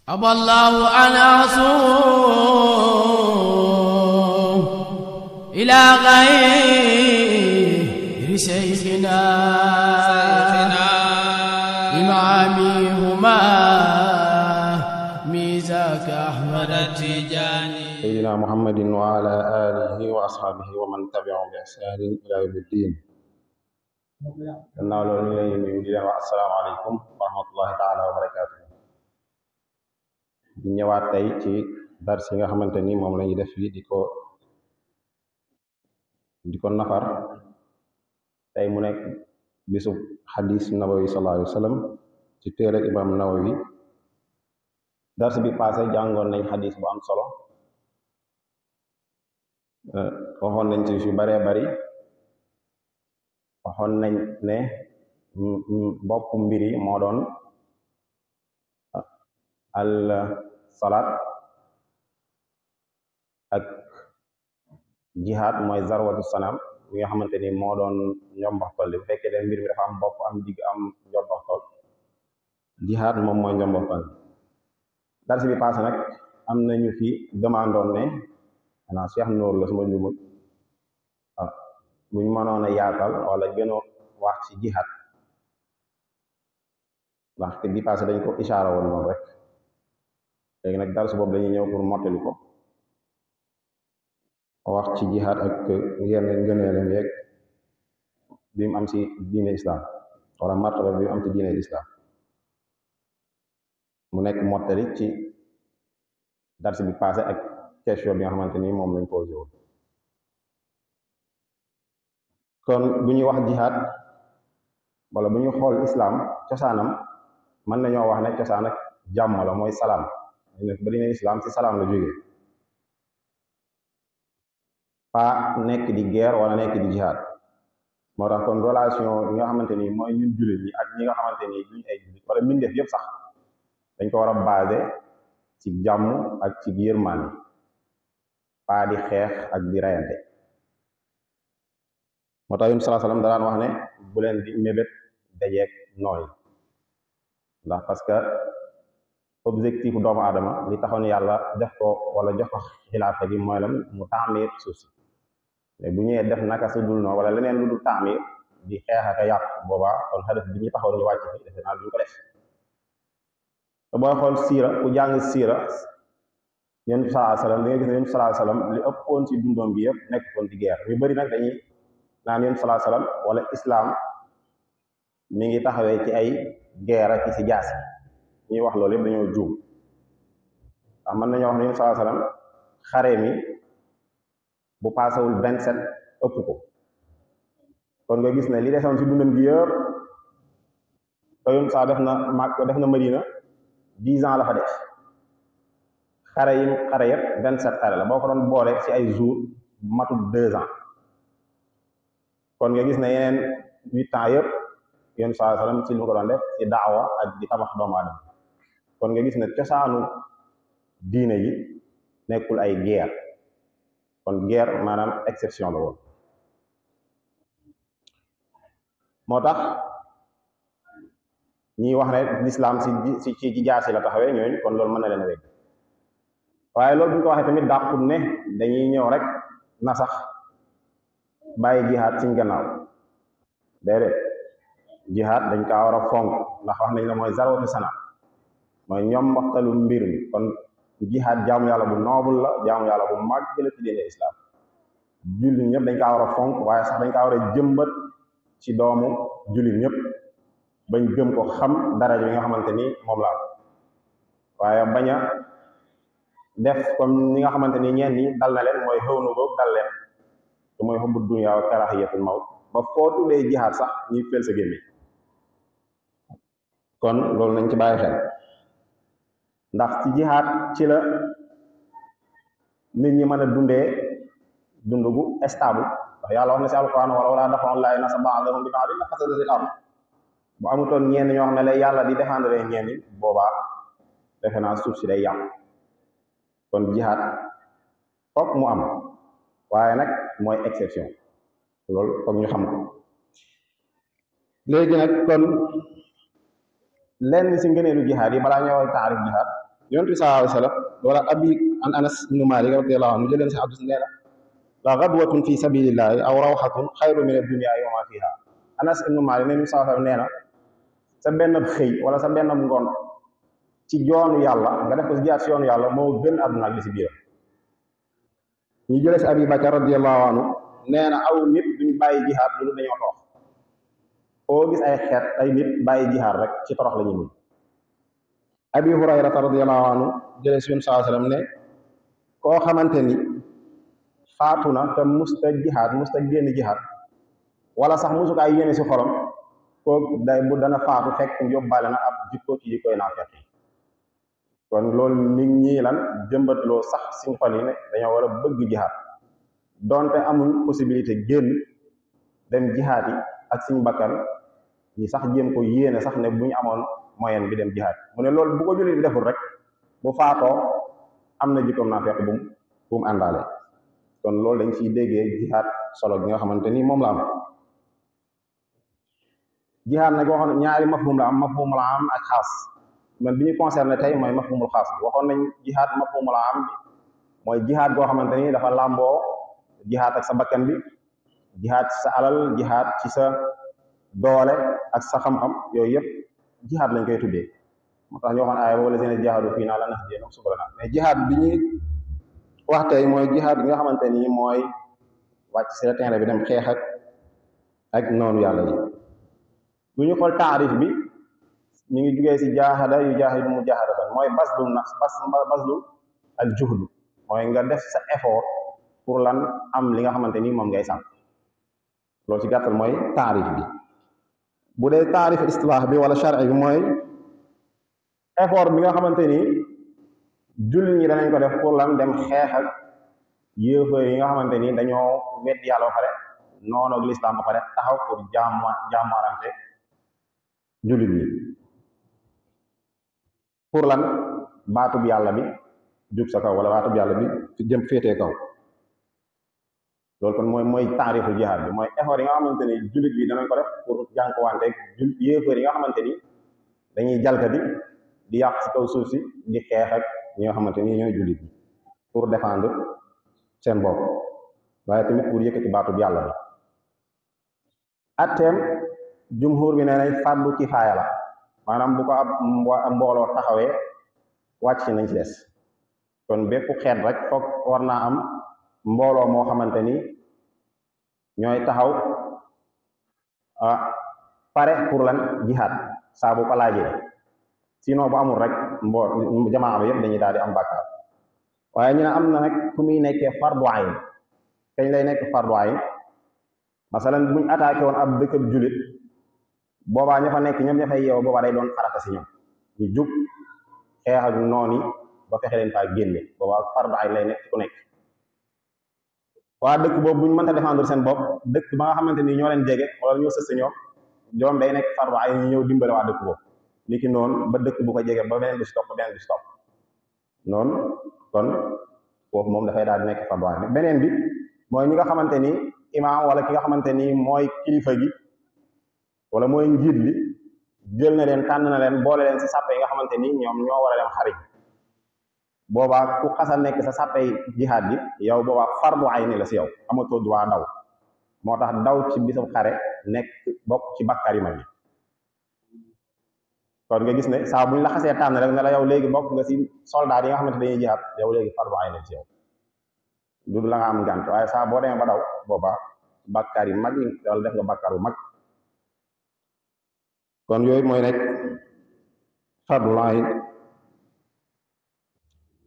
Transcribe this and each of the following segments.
أبى الله أن أصوم إلى غير شيخنا إمامي هما ميزاك أحمد التجاني سيدنا محمد وعلى آله وأصحابه ومن تبعهم بإحسان إلى يوم الدين. gannaaw loolu ñu ngi leen di nuyu di leen wax asalaamaaleykum wa rahmatullahi taala wa barakaatu. di ñëwaat tey ci dars yi nga xamante ni moom la ñuy def fii di ko nafar tey mu nekk bisu xadis nabawi sallallahu alayhi wa sallam ci téere imam nawawi. dars bi passé jàngoon nañ xadis bu am solo, waxoon nañ ci yu baree bari. waxoon nañ ne bopp mbir yi moo doon al salaat ak jihaad mooy zarwatu sanam bi nga xamante ni moo doon njomboxtol li bu fekkee ne mbir mi dafa am bopp am digg am njomboxtol, jihaad moom mooy njomboxtol. dars bi passé nag am nañu fi demandoon ne xanaa Cheikh Nour la suma njumul buñ mënoon a yaatal wala gën a wax ci jihaad, ndax te bi passé dañ ko ishaara woon noonu rek. léegi nag dars boobu dañuy ñëw pour mottali ko, wax ci jihaad ak yenn ngëneelam yeeg bi mu am ci diine islam wala martaba bi mu am ci diine islam, mu nekk mottali ci dars bi passé ak question bi nga xamante ni moom lañ posé woon. kon bu ñuy wax jihaad wala bu ñuy xool islam cosaanam mën nañoo wax ne cosaan ak jàmm la, mooy salaam. ba dina islam ci salaam la jógee, pas nekk di guerre wala nekk di jihaad. moo tax kon relation yi nga xamante ni mooy ñun jullit ñi ak ñi nga xamante ni duñ ay jullit wala mbindeef yëpp sax dañ ko war a basé ci jàmm ak ci yërmande, pas di xeex ak di reyante. moo tax yum salaa salaam da daan wax ne bu leen di mébét dajeeg nooy, ndax parce que objectif doomu aadama li taxoon yàlla def ko wala jox ko xilaafa gi mooy lan, mu taamir suuf si. mais bu ñëwee def naka su dul noonu wala leneen lu dul taamir di xeex ak a yàq, boobaa kon xadaf bi ñu taxoon ñu wàcc fi defe naa duñ ko def. te booy xool siira, ku jàng siira yonent bi salaa salaam da nga gis ne yonent bi salaa salaam li ëppoon ci dundoom bi yëpp nekk koon di guerre. ñu bëri nag dañuy naan yonent salaa salaam wala islam mi ngi taxawee ci ay guerre ak ci jaasi. ñuy wax loolu yëpp dañoo juum, ndax mën nañoo wax ne yonent salaa salaam xare mi bu paasewul 27 ëpp ko. kon nga gis ne li desoon ci dundam gi yëpp te yonent saa def na Makka def na Madina 10 ans la fa def. xare yëpp 27 xare la, boo ko doon boole ci ay jours matul 2 ans. kon nga gis ne yeneen 8 ans yëpp yonent saa salaam ci lu ko doon def ci daawa ak di tabax doomu aadama. kon nga gis ne cosaanu diine yi nekkul ay guerre, kon guerre maanaam exception la woon. moo tax ñiy wax ne l'islam ci jaasi la taxawee ñooñu kon loolu mën na leen a wéy. waaye loolu bu ñu ko waxee tamit dàqul ne dañuy ñëw rek na sax bàyyi jihaad ci gannaaw. déedéet, jihaad dañ kaa war a fonk, ndax wax nañ la mooy zarwatu sana, mooy ñoom waxtalu mbir mi. kon jihaad jaamu yàlla bu noble la, jaamu yàlla bu màgg la ci diine islam. jullit ñëpp dañ kaa war a fonk, waaye sax dañ kaa war a jëmbat ci doomu jullit ñëpp bañ gëm ko, xam daraja yi nga xamante ni moom la am. waaye bañ a def comme ni nga xamante ni ñenn ñi dal na leen, mooy xëw na boobu dal leen te mooy xubbu dunya wa karahiyatul mawt, ba foo tuddee jihaad sax ñuy fel sa gémmiñ. kon loolu nañ ci bàyyi xel, ndax ci jihaad ci la nit ñi mën a dundee dund gu stable. ndax yàlla wax na ci alquran wala dafa'ullaahi naasa ba'dahum bi ba'din la fasadatil ard. bu amutoon ñenn ñoo xam ne la yàlla di défendre ñenn boobaa defe naa suuf si day yàqu. kon jihaad foog mu am, waaye nag mooy exception, loolu foog ñu xam ko. léegi nag kon lenn ci ngëneelu jihaad yi balaa ñoo taarif jihaad yonent bi sallallahu alayhi wa sallam wala abi an Anas ibnu Malik radiyallahu anhu jëleen si Abdus nee na la gadwatun fi sabilillahi aw rawxatun xayru min ad-dunya wa ma fiha. Anas ibnu Malik ne sallallahu alayhi wa sallam nee na sa benn xëy wala sa benn ngoon ci yoonu yàlla nga def ko si jihaad si yoonu yàlla moo gën àdduna ak li si biir. ñu jëlee si Abi Bakar radiyallahu anhu nee na aw nit duñ bàyyi jihaad loolu dañoo torox foo gis ay xeet ay nit bàyyi jihaad rek ci torox la ñu mujj. Abi Hurayrata radiyallahu anhu jëlee si yonent sallallahu alayhi wa sallam ne koo xamante ni faatu na te musta jihaad musta génn jihaad wala sax musu ko ay yéene si xolam kooku day bu dana faatu fekk yóbbaale na ab jikko ci jikkoy naafeq yi. kon loolu nit ñi lan jëmbatloo sax suñ xol yi ne dañoo war a bëgg jihaad donte amuñ possibilité génn dem jihaad yi ak suñ bakkan ñi sax jéem ko yéene sax ne bu ñu amoon moyen bi dem jihaad mu ne loolu bu ko jullit bi deful rek bu faatoo am na jikkoom naafeq bu mu àndaale. kon loolu dañ ciy déggee jihaad solo bi nga xamante ni moom la am. jihaad nag waxoon ñaari mafhum la am mafhumul am ak xaas man bi ñu concerné tey mooy mafhumul xaas bi waxoon nañ jihaad mafhumul am bi mooy jihaad goo xamante ni dafa làmboo jihaad ak sa bakkan bi jihaad ci sa alal jihaad ci sa doole ak sa xam-xam yooyu yëpp jihaad lañ koy tuddee. moo tax ñu waxoon aaya wala seen jihaadu fii naa lanahdiyannahum subulanaa mais jihaad bi ñuy wax tey mooy jihaad bi nga xamante ni mooy wàcc ci terrain bi dem xeex ak noonu yàlla yi. bu ñu xool taarif bi ñu ngi jugee si jaahada yu jaahidu mujaahadatan mooy baslul nafs baslu ak juhdu mooy nga def sa effort pour lan am li nga xamante ni moom ngay sàmm. loolu ci gàttal mooy taarif bi. bu dee taarif istilaah bi wala shar'i bi mooy effort bi nga xamante ni jullit ñi danañ ko def pour lan dem xeex ak yéefar yi nga xamante ni dañoo wedd yàlla ba pare noonu ak lislaam ba pare taxaw pour jàmmarante jullit ñi pour lan baatub yàlla bi jub sa kaw wala baatub yàlla bi jëm féetee kaw. loolu kon mooy taarixu jihaad bi mooy effort yi nga xamante ni jullit bi danañ ko def pour jànkuwante yéefar yi nga xamante ni dañuy jalgati di yàq si kaw suuf si di xeex ak ñi nga xamante ni ñooy jullit bi pour défendre seen bopp waaye tamit pour yëkkati baatub yàlla bi. atteem jumhur bi nee nañ fardu kifaaya la maanaam bu ko ab mbooloo taxawee wàcc ci nañ ci des kon bépp xeet rek foog war naa am mbooloo moo xamante ni ñooy taxaw pare pour lan jihaad saa bu ko laajee sinon bu amul rek jamaa ba yëpp dañuy daal di am bàkkaar. waaye ñu ne am na nag fu muy nekkee fardu ayn kañ lay nekk fardu ayn masalan buñ attaqué woon ab dëkk ab julit boobaa ña fa nekk ñoom ña fay yeew boobaa day doon farata si ñoom ñu jug xeex ak noon yi ba fexe leen faa génne boobaa fardu ayn lay nekk ku nekk. waa dëkk boobu buñ mënta défendre seen bopp dëkk ba nga xamante ni ñoo leen jege wala ñoo sës ñoom day nekk fardu ayn ñu ñëw dimbale waa dëkk boobu niki noonu ba dëkk bu ko jege ba beneen du stop ba beneen du stop noonu kon foofu moom dafay daal di nekk fardu ayn. beneen bi mooy ñi nga xamante ni imaam wala ki nga xamante ni mooy kilifa gi wala mooy njiit li jël na leen tànn na leen boole leen si sàppe yi nga xamante ni ñoom ñoo war a dem xarit boobaa ku xasa nekk sa sàppe jihaad bi yow boobaa fardu ayni la si yow amatoo droit daw. moo tax daw ci bisab xare nekk bokk ci bakkar yi mag yi. kon nga gis ne saa buñ la xasee tànn rek ne la yow léegi bokk nga si soldat yi nga xamante dañuy jihaad yow léegi fardu ayni si yow du la nga am ngànt waaye saa boo demee ba daw boobaa bakkar yi mag yi wala def nga bakkar bu mag. kon yooyu mooy nekk fardu ayn.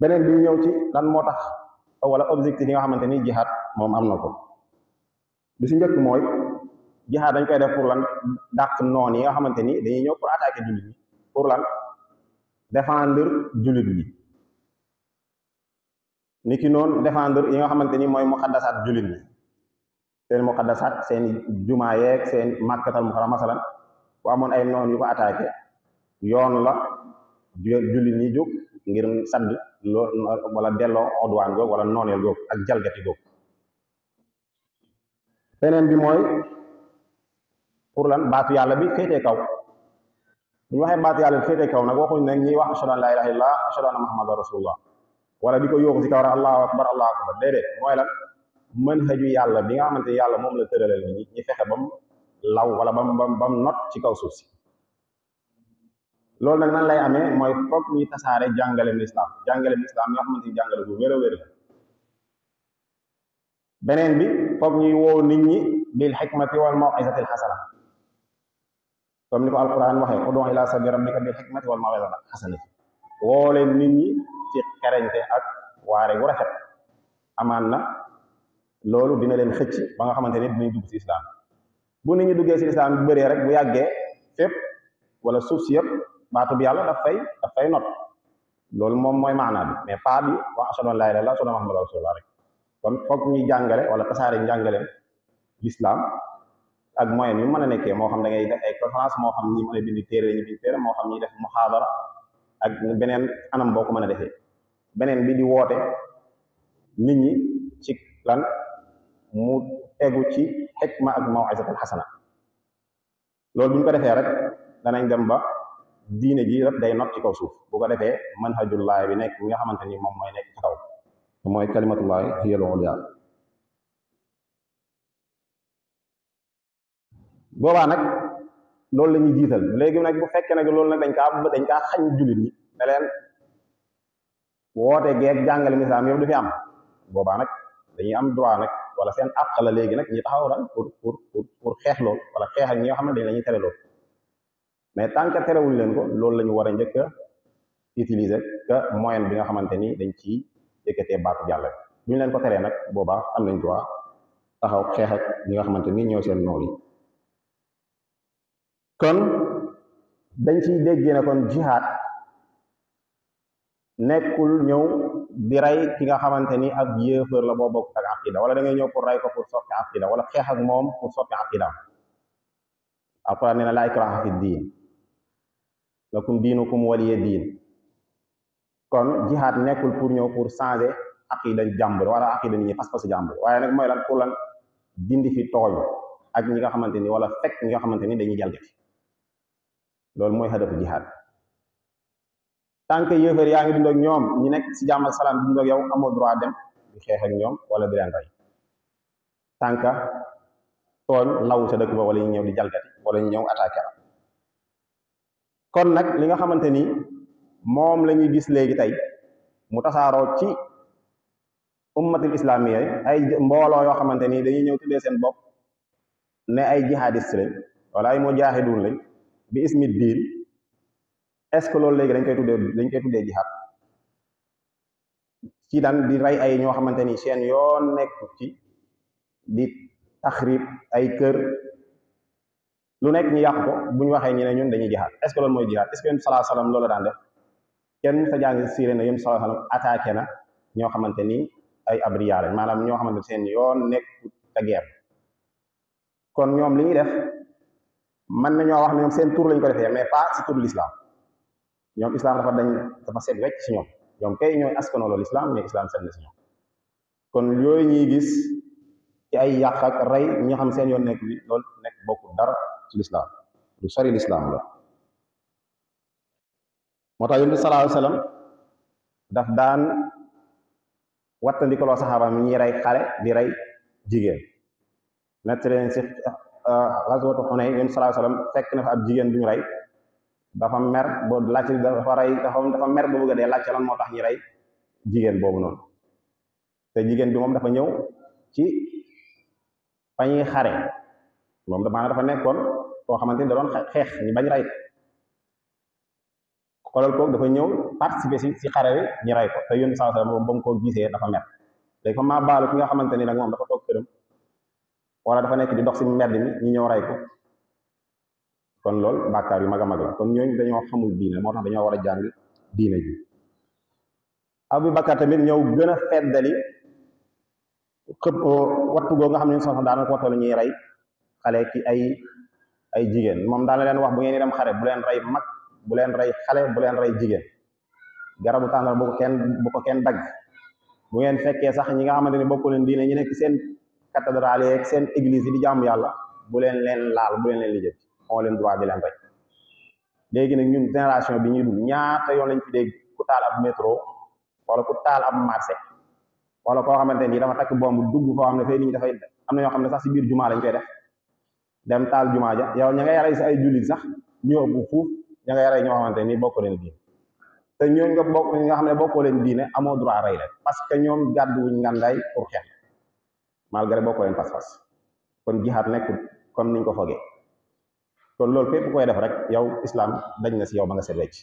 beneen bi ñëw ci lan moo tax wala objectif yi nga xamante ni jihaad moom am na ko bi si njëkk mooy jihaad dañ koy def pour lan dàq noon yi nga xamante ni dañuy ñëw pour attaquer jullit ñi pour lan défendre jullit ñi ni ki noonu défendre yi nga xamante ni mooy muqaddasaat jullit ñi seen muqaddasaat seen jumaa yeeg seen màkkatal mukarram masalan bu amoon ay noon yu ko attaqué yoon la jullit ñi jóg ngir sadd loolu wala delloo odwaan googu wala nooneel googu ak jalgati googu. beneen bi mooy pour lan baatu yàlla bi féetee kaw bu ñu waxee baatu yàlla féete kaw nag waxuñ ne ñiy wax ashhadu an la ilaha illallah ashhadu anna muhammadan rasulullah wala di ko yóoxu si kaw rek allahu akbar déedéet mooy lan manhaju yàlla bi nga xamante ni yàlla moom la tëralal nit ñi ñu fexe bam law wala bam not ci kaw suuf si loolu nag nan lay amee mooy foog ñuy tasaare jàngalem lislaam yoo xamante ni jàngale bu wér a wér la beneen bi foog ñuy woo nit ñi bil xikmati wal maw'izati al xasana comme ni ko alquran waxee ud'u ila sabili rabbika bil xikmati wal maw'izati al xasanati woo leen nit ñi ci xereñte ak waare gu rafet amaan na loolu dina leen xëcc ba nga xamante ni dinañ dugg si islam bu nit ñi duggee si islam bu bëree rek bu yàggee fépp wala suuf si yëpp baatu bi yàlla daf fay not loolu moom mooy maanaa bi mais pas bi wax ashhadu an laa ilaaha illallaah ashhadu anna muhammadan rasulullah rek kon foog ñuy jàngale wala tasaare njàngale l'islam ak moyen yu mën a nekkee moo xam da ngay def ay conférence moo xam ñi mën a bind téere ñu bind téere moo xam ñi def muhaadara ak beneen anam boo ko mën a defee beneen bi di woote nit ñi ci lan mu tegu ci xikma ak maw'izatul xasana loolu bu ñu ko defee rek danañ dem ba diine ji rek day not ci kaw suuf bu ko defee manhajullahi bi nekk bi nga xamante ni moom mooy nekk ci kaw mooy kalimatullahi hiyal ulya boobaa nag loolu la ñuy jiital léegi nag bu fekkee nag loolu nag dañ kaa xañ jullit ñi ne leen woote geeg jàngale misaam yëpp du fi am boobaa nag dañuy am droit nag wala seen àq la léegi nag ñu taxaw ran pour xeex loolu wala xeex ak ñi nga xam ne dañ la ñuy tere loolu mais tant que terewuñ leen ko loolu la ñu war a njëkk a utiliser que moyen bi nga xamante ni dañ ci yëkkatee baatu yàlla bu ñu leen ko teree nag boobaa am nañ droit taxaw xeex ak ñi nga xamante ni ñoo seen noon yi kon dañ ciy déggee ne kon jihaad nekkul ñëw di rey ki nga xamante ni ab yéefar la boo bokk ak aqida wala da ngay ñëw pour rey ko pour soppi aqida wala xeex ak moom pour soppi aqida alquran nee na laa ikraha fi diin lakum diinukum waliya diin kon jihaad nekkul pour ñëw pour changer aqida jàmbur wala aqida nit ñi pas-pasu jàmbur waaye nag mooy lan pour lan dindi fi tooñ ak ñi nga xamante ni wala fekk ñi nga xamante ni dañuy jalgati loolu mooy hadafu jihaad tant que yéefar yaa ngi dund ak ñoom ñi nekk si jàmm ak salaam dund ak yow amoo droit dem di xeex ak ñoom wala di leen rey tant que tooñ law sa dëkk ba wala ñu ñëw di jalgati wala ñu ñëw attaqué la kon nag li nga xamante ni moom la ñuy gis léegi tey mu tasaaroo ci ummatul islamiyya ay mbooloo yoo xamante ni dañuy ñëw tuddee seen bopp ne ay jihadiste lañ wala ay mujahidun lañ bi ismi diin est-ce que loolu léegi dañ koy tuddee jihad ci daan di rey ay ñoo xamante ni seen yoon nekk ci di taxrib ay kër lu nekk ñu yàq ko bu ñu waxee ñu ne ñun dañuy jihad est-ce que loolu mooy jihad est-ce que yéen sallallahu alayhi wasallam loolu daan def kenn sa jàng siire na yéen sallallahu alayhi wasallam attaqué na ñoo xamante ni ay abriya lañ maanaam ñoo xamante seen yoon nekk te guerre kon ñoom li ñuy def mën nañoo wax ne ñoom seen tur lañ ko defee mais pas ci tur l'islam ñoom islam dafa seet wecc ci ñoom kay ñooy askanoo loolu islam mais islam seet na ci ñoom kon yooyu ñuy gis ci ay yàq ak rey ñi xam seen yoon nekk bi loolu nekk bokkul dara ci l'islam lu sori l'islam la moo tax yonent bi sallallahu alayhi wasallam daf daan wattandikoloo saxaaba mi ñuy rey xale di rey jigéen nett leen si ghazwatu Hunayn yonent bi sallallahu alayhi wasallam fekk na fa ab jigéen bu ñu rey dafa mer boo laajte dafa mer ba bëgg a dee laajte lan moo tax ñu rey jigéen boobu noonu te jigéen bi moom dafa ñëw ci fa ñuy xare moom maanaam dafa nekkoon koo xamante ni da doon xeex ñu bañ rey ko xoolal kooku dafa ñëw participer si xare bi ñu rey ko te yónni saa moom ba mu ko gisee dafa mer léegi fa maa baalu ki nga xamante ni nag moom dafa toog këram wala dafa nekk di dox si mbedd mi ñu ñëw rey ko kon loolu bàkkaar yu mag a mag la kon ñooñu dañoo xamul diine moo tax dañoo war a jàng diine ji Abu Bakar tamit ñëw gën a feddali xëpp wattu goo nga xam ne soxna daanaka wattalu ñuy rey xale ki ay jigéen moom daana leen wax bu ngeen di dem xare bu leen rey mag bu leen rey xale bu leen rey jigéen garabu tàngal bu ko kenn dagg bu ngeen fekkee sax ñi nga xamante ni bokku leen diine ñu nekk seen cathédrale yeeg seen église yi di jaamu yàlla bu leen laal bu leen lijjati moo leen droit di leen rey léegi nag ñun génération bi ñuy dund ñaata yoon lañ fi dégg ku taal ab métro wala ku taal ab marché wala koo xamante ni dafa takk bomb dugg foo xam ne fay nit ñi dafay am na ñoo xam ne sax si biir jumaa lañ koy def dem taal jumaa ja yow ña nga yaray si ay jullit sax ñoo bu fuuf ña nga yaray ñoo xamante ni bokk leen diine te ñoom nga xam ne bokkoo leen diine amoo droit rey leen parce que ñoom gàdduwuñ ngàndaay pour xeex malgré bokkoo leen pas-pas kon jihaad nekkul comme niñ ko fogee kon loolu képp koy def rek yow islam dañ na si yow ba nga seet wecc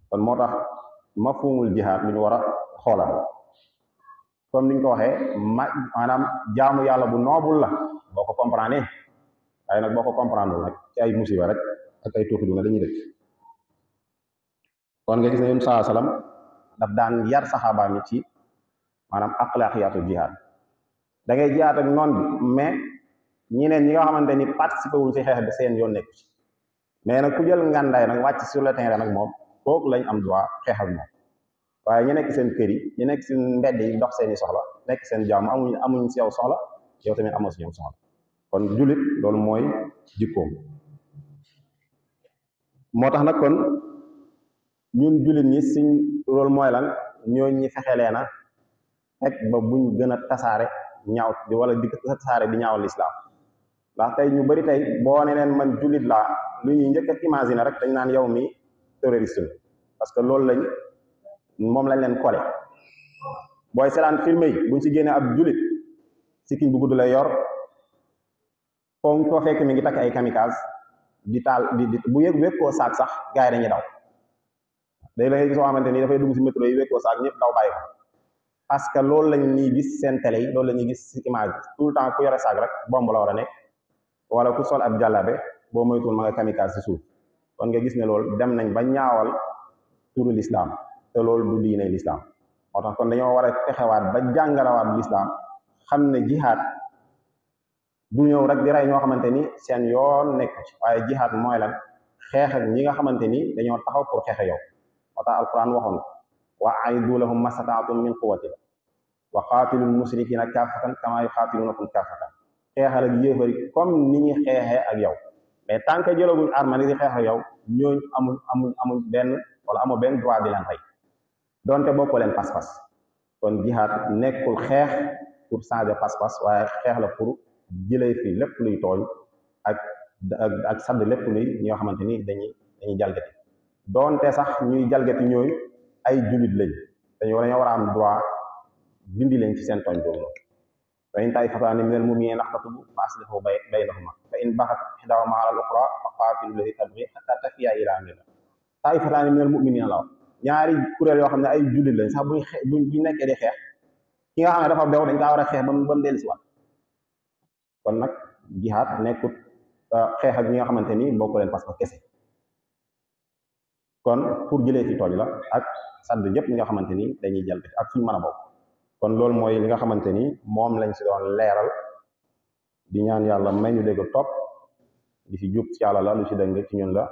kon moo tax mafhumul jihaad lu ñu war a xoolal comme niñ ko waxee maanaam jaamu yàlla bu noobul la boo ko comprendre waaye nag boo ko comprendre nag ci ay musiba rek ak ay tuuti duna dañuy dëkk kon nga gis ne yéen saa salaam daf daan yar saxaaba mi ci maanaam axlaaqiyaatu jihaad da ngay jihaad ak noon bi mais ñeneen ñi nga xamante ni participé wuñ ci xeex bi seen yoon nekku ci mais nag ku jël ngàndaay nag wàcc sur le terrain nag moom kooku lañ am droit xeex ak moom waaye ñu nekk seen kër yi ñu nekk seen mbedd yi dox seeni soxla nekk seen jàmm amuñ si yow soxla yow tamit amoo si ñoom soxla kon jullit loolu mooy jikkoom moo tax nag kon ñun jullit ñi suñ loolu mooy lan ñooñ ñi fexe leena fekk ba buñ gën a tasaare ñaaw wala di tasaare di ñaawal lislaam ndax tey ñu bari tey boo ne leen man jullit laa lu ñuy njëkk a imaginer rek dañ naan yow mi terroriste parce que loolu moom lañ leen collé booy seetaan film yi buñ ci génnee ab jullit sikkiñ bu gudd lay yor foo ko fekk mi ngi takk ay kamikaze di taal di bu wékkoo saak sax gars yi dañuy daw day la ngay gis soo xamante ni dafay dugg si métro yi wékkoo saak ñëpp daw bàyyi ko parce que loolu lañ ñuy gis seen télé yi loolu la ñuy gis si image tout le temps ku yore saak rek bomb la war a nekk wala ku sol ab jàllabe boo moytuwul ma nga kamikaze si suuf kon nga gis ne loolu dem nañ ba ñaawal turu l'islam te loolu du diine l'islam moo tax kon dañoo war a fexewaat ba jàngalawaat l'islam xam ne jihaad du ñëw rek di rey ñoo xamante ni seen yoon nekk ci waaye jihaad mooy lan xeex ak ñi nga xamante ni dañoo taxaw pour xeexe yow moo tax alquran waxoon wa a'iddu lahum mastata'tum min quwwatin wa qaatilul musrikina kaafatan kama yuqaatilunakum kaafatan xeexal ak yéefari comme ni ñuy xeexee ak yow mais tant que jëlaguñ arme ni di xeex ak yow ñooñ amuñ benn wala amoo benn droit di leen rey donte bokkoo leen pas-pas kon jihaad nekkul xeex pour changer pas-pas waaye xeex la pour jëlee fi lépp luy tooñ ak sadd lépp luy ñoo xamante ni dañuy jalgati donte sax ñuy jalgati ñooy ay jullit lañ dañoo war a am droit dindi leen ci seen tooñ boobu noonu fa in taa'ifataani minal mu'miniina iqtatalu fa aslihu baynahumaa fa in baghat ihdaahuma alal uxraa fa qaatilu llatii tabghi hattaa tafii'a ilaa amrillah taa'ifataani minal mu'miniina la ñaari kuréel yoo xam ne ay jullit lañ sax buñ nekkee di xeex ki nga xam ne dafa bew dañ kaa war a xeex ba mu dellusiwaat kon nag jihaad nekkut xeex ak ñi nga xamante ni bokk leen parce que kese kon pour jëlee fi tooñ la ak sadd ñëpp ñi nga xamante ni dañuy jël ak fuñ mën a bokk kon loolu mooy li nga xamante ni moom lañ si doon leeral di ñaan yàlla may ñu dégg topp di fi jub ci yàlla la lu ci dëng ci ñun la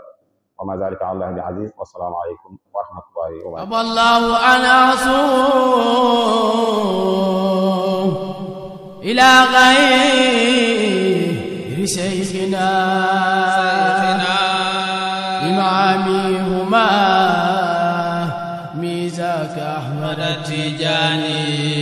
wa ma zalika ala allahi bi aziz wa salaamu aleykum wa rahmatullahi wa barakatuh aballahu ana ila ghayri shaykhina إمامهما ميزاك أحمد التجاني